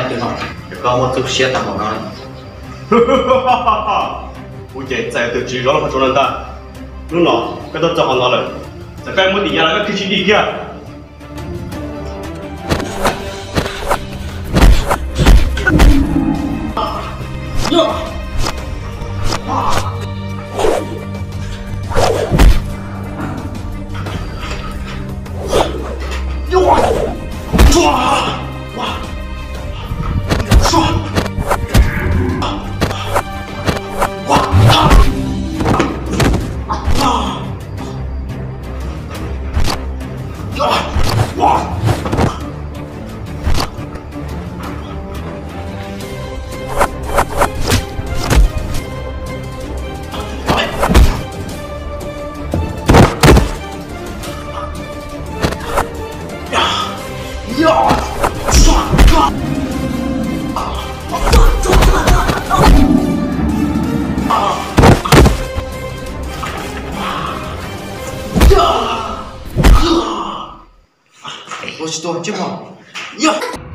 Tus no, koj muaj txuj siab tag npaum no. Kuv ces txais tus tswv zov lub qhov tsua no ntag. Hnub no koj tuaj txog qhov no lawm, txawm koj muab tis yav los koj khwv tsis dim kiag. Ua tsis tuag tsis mog. Yog.